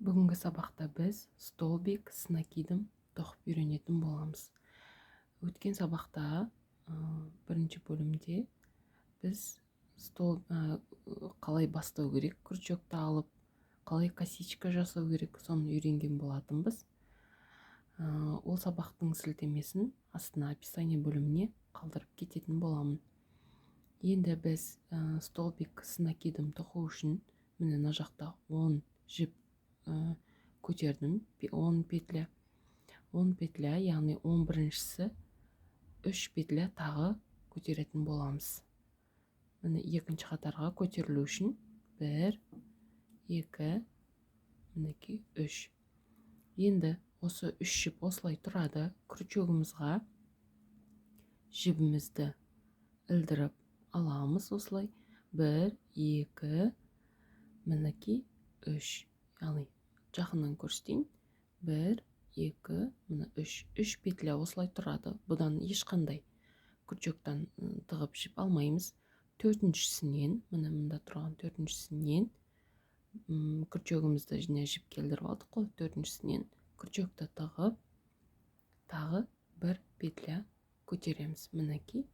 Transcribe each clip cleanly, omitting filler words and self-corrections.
Бүгінгі сабақта біз столбик с накидом тоқып үйренетін боламыз. Өткен сабақта, бірінші бөлімде біз стол қалай бастау керек, крючокты алып, қалай косичка жасау керек, соны үйренген болатынбыз. Ол сабақтың сілтемесін астына описание бөліміне қалдырып кететін боламын. Енді біз столбик с накидом тоқу үшін міне мына жақта 10 жіп көтердім, 10 петля. 10 петля, яғни 11-шісі 3 петля тағы көтеретін боламыз. Міне екінші қатарға көтерілу үшін 1, 2, мінекей 3. Енді осы 3 жіп осылай тұрады. Крючогымызға жібімізді ілдіріп аламыз осылай. 1, 2, мінекей 3. Яғни жақыннан көрсетейін. 1, 2, міне 3. 3 петля осылай тұрады. Бұдан ешқандай крючоктан тығып жіп алмаймыз. Төртіншісінен, міне мында тұрған төртіншісінен, крючогымызды және жіп келдіріп алдық қой, төртіншісінен крючокты тығып, тағы бір петля көтереміз. Мінекей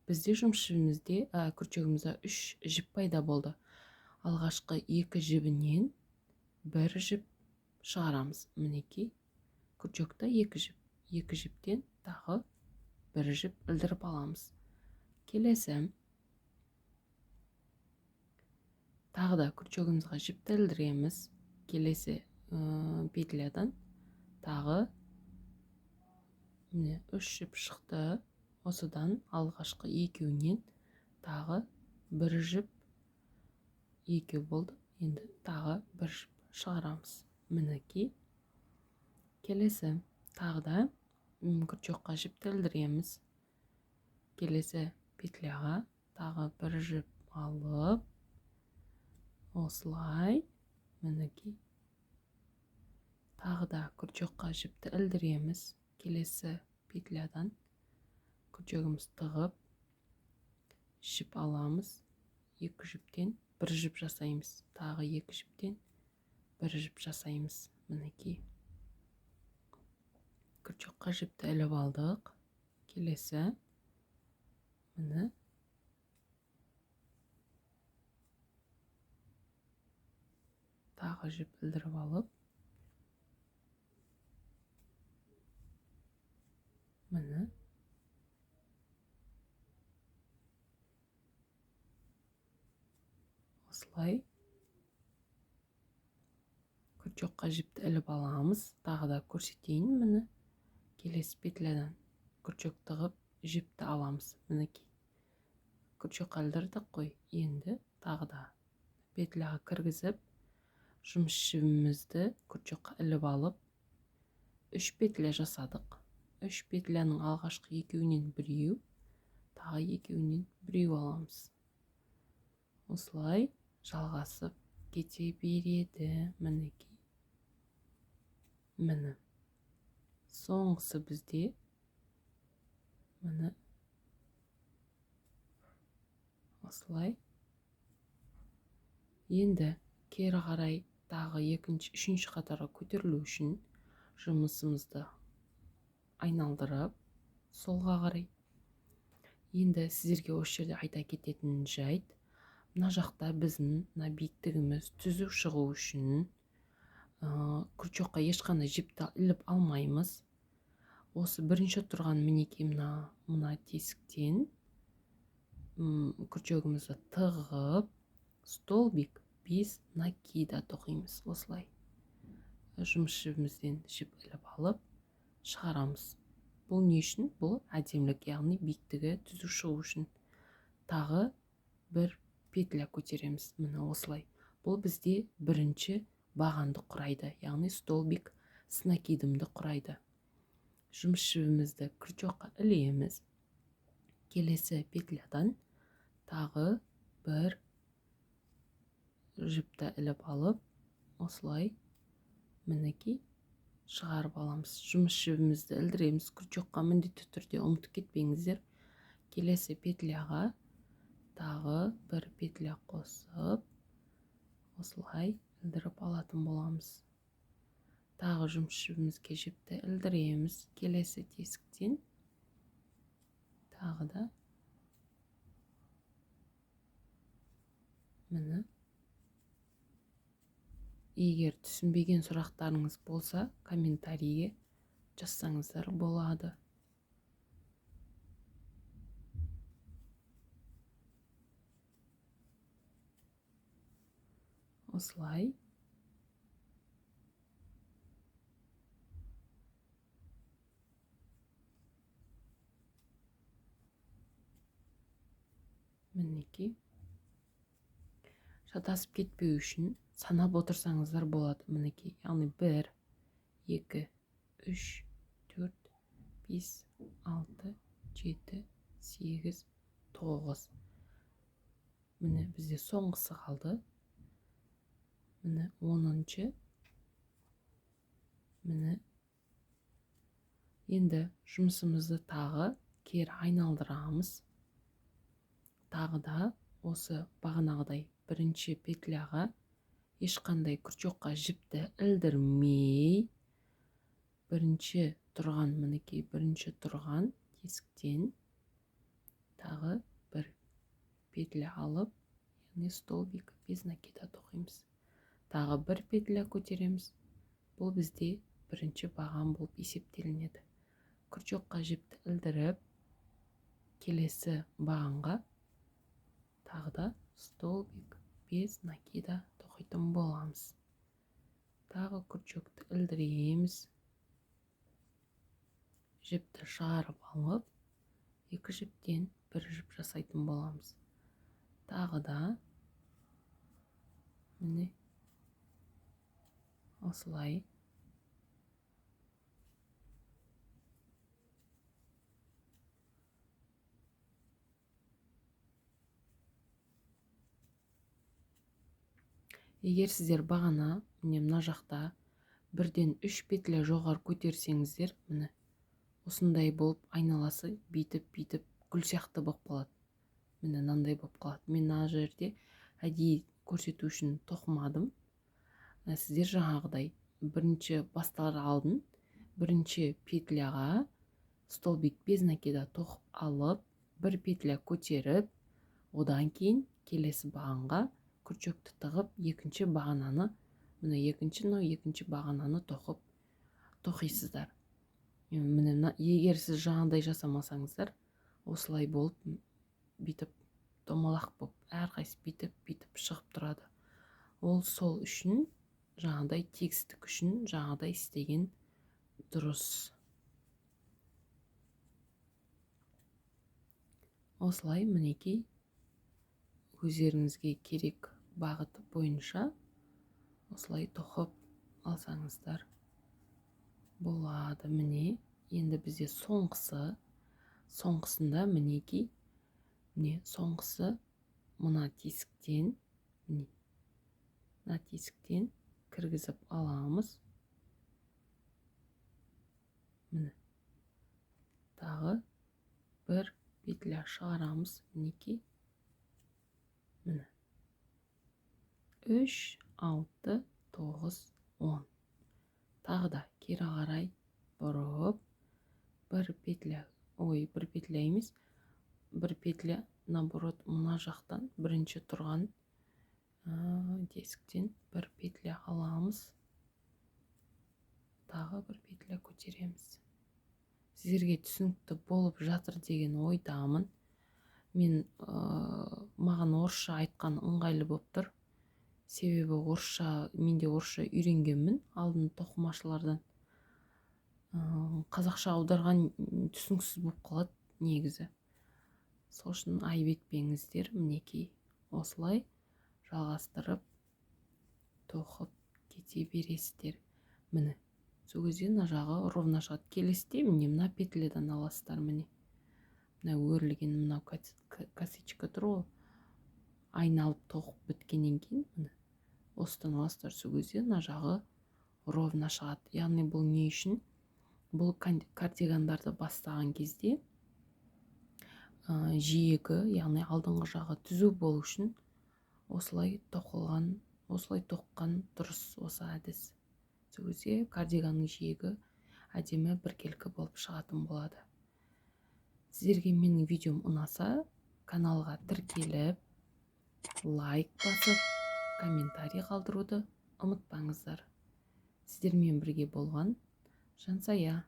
бізде жұмыс жібімізде, крючогымызда 3 жіп пайда болды. Алғашқы 2 жібінен бір жіп шығарамыз. Мінекей крючокта 2 жіп, 2 жіптен тағы бір жіп ілдіріп аламыз. Келесі тағы да крючогымызға жіпті ілдіреміз. Келесі петлядан тағы міне 3 жіп шықты. Осыдан алғашқы екеуінен тағы бір жіп, екеу болды. Енді тағы бір жіп шығарамыз. Мінекей келесі тағы да крючокқа жіпті ілдіреміз. Келесі петляға тағы бір жіп алып, осылай мінекей тағы да крючокқа жіпті ілдіреміз. Келесі петлядан крючогымызды тығып жіп аламыз. 2 жіптен бір жіп жасаймыз. Тағы 2 жіптен бір жіп жасаймыз. Мінекей крючокқа жіпті іліп алдық. Келесі міне тағы жіп ілдіріп алып, міне осылай крючокқа жіпті іліп аламыз. Тағы да көрсетейін. Міне келесі петлядан крючок тығып жіпті аламыз. Мінекей крючокқа ілдірдік қой. Енді тағы да петляға кіргізіп жұмыс жібімізді крючокқа іліп алып 3 петля жасадық. 3 петляның алғашқы екеуінен біреу, тағы екеуінен біреу аламыз. Осылай жалғасып кете береді. Мінекей міне соңғысы бізде міне осылай. Енді кері қарай тағы екінші, үшінші қатарға көтерілу үшін жұмысымызды айналдырып солға қарай. Енді сіздерге осы жерде айта кететін жайт, мына жақта біздің мына биіктігіміз түзу шығу үшін, крючокқа ешқандай жіпті іліп алмаймыз. Осы бірінші тұрған мінекей мына тесіктен, крючогымызды тығып столбик без накида тоқимыз. Осылай жұмыс жібімізден жіп іліп алып шығарамыз. Бұл не үшін? Бұл әдемілік, яғни биіктігі түзу шығу үшін. Тағы бір петля көтереміз. Міне осылай. Бұл бізде бірінші бағанды құрайды, яғни столбик с накидомды құрайды. Жұмыс жібімізді крючокқа ілеміз. Келесі петлядан тағы бір жіпті іліп алып, осылай мінекей шығарып аламыз. Жұмыс жібімізді ілдіреміз крючокқа, міндетті түрде ұмытып кетпеңіздер. Келесі петляға тағы бір петля қосып, осылай ілдіріп алатын боламыз. Тағы жұмыс жібімізге жіпті ілдіреміз. Келесі тесіктен тағы да міне. Егер түсінбеген сұрақтарыңыз болса, комментарийге жазсаңыздар болады. Осылай. Мінекей. Шатасып кетпеу үшін санап отырсаңыздар болады. Мінекей, яғни 1, 2, 3, 4, 5, 6, 7, 8, 9. Міне, бізде соңғысы қалды. Міне, 10-шы. Міне. Енді жұмысымызды тағы кері айналдырамыз. Тағы да осы бағанағыдай бірінші петляға ешқандай крючокқа жіпті ілдірмей, бірінші тұрған, мінекей, бірінші тұрған тесіктен тағы бір петля алып, яғни столбик без накида тоқимыз. Тағы бір петля көтереміз. Бұл бізде бірінші баған болып есептелінеді. Крючокқа жіпті ілдіріп, келесі бағанға тағы да столбик без накида тоқитын боламыз. Тағы крючокты ілдіреміз. Жіпті шығарып алып, екі жіптен бір жіп жасайтын боламыз. Тағы да міне осылай. Егер сіздер бағана, міне мына жақта бірден 3 петля жоғары көтерсеңіздер, міне осындай болып айналасы бүйтіп-бүйтіп гүл сияқты болып қалады. Міне мынандай болып қалады. Мен мына жерде әдейі көрсету үшін тоқымадым. Сіздер жаңағыдай бірінші бастар алдын бірінші петляға столбик без накида тоқып алып, бір петля көтеріп, одан кейін келесі бағанға крючокты тығып, екінші бағананы, міне екінші, мынау екінші бағананы тоқып, тоқисыздар. Міне мына, егер сіз жаңағыдай жасамасаңыздар, осылай болып бүйтіп домалақ болып әрқайсысы бүйтіп бүйтіп шығып тұрады. Ол сол үшін жаңағыдай тегістік үшін жаңағыдай істеген дұрыс. Осылай мінекей өздеріңізге керек бағыт бойынша осылай тоқып алсаңыздар болады. Міне енді бізде соңғысы, соңғысында мінекей, міне соңғысы мына тесіктен, міне мына тесіктен кіргізіп аламыз. Міне тағы бір петля шығарамыз, мінекей. Міне 3, 6, 9, 10. Тағы да кері қарай бұрып, бір петля, ой, бір петля емес, бір петля наоборот мына жақтан бірінші тұрған тесіктен бір петля аламыз. Тағы бір петля көтереміз. Сіздерге түсінікті болып жатыр деген ойдамын. Маған орысша айтқан ыңғайлы болып тұр. Себебі мен де орысша үйренгенмін алдын тоқымашылардан. Қазақша аударған түсініксіз болып қалады негізі. Сол үшін айып етпеңіздер, мінекей осылай жалғастырып тоқып кете бересіздер. Міне, сол кезде мына жағы ровно шығады. Келесіде міне мына петлядан аласыздар, міне. Мына өрілген мынау косичка тұр ғой. Айналып тоқып біткеннен кейін міне осыдан аласыздар. Сол кезде мына жағы ровно шығады. Яғни бұл не үшін? Бұл кардигандарды бастаған кезде жиегі, яғни алдыңғы жағы түзу болу үшін осылай тоқылған, осылай тоққан дұрыс осы әдіс. Сол кезде кардиганның жиегі әдемі, біркелкі болып шығатын болады. Сіздерге менің видеом ұнаса, каналға тіркеліп, лайк басып, комментарий қалдыруды ұмытпаңыздар. Сіздермен бірге болған Жансая.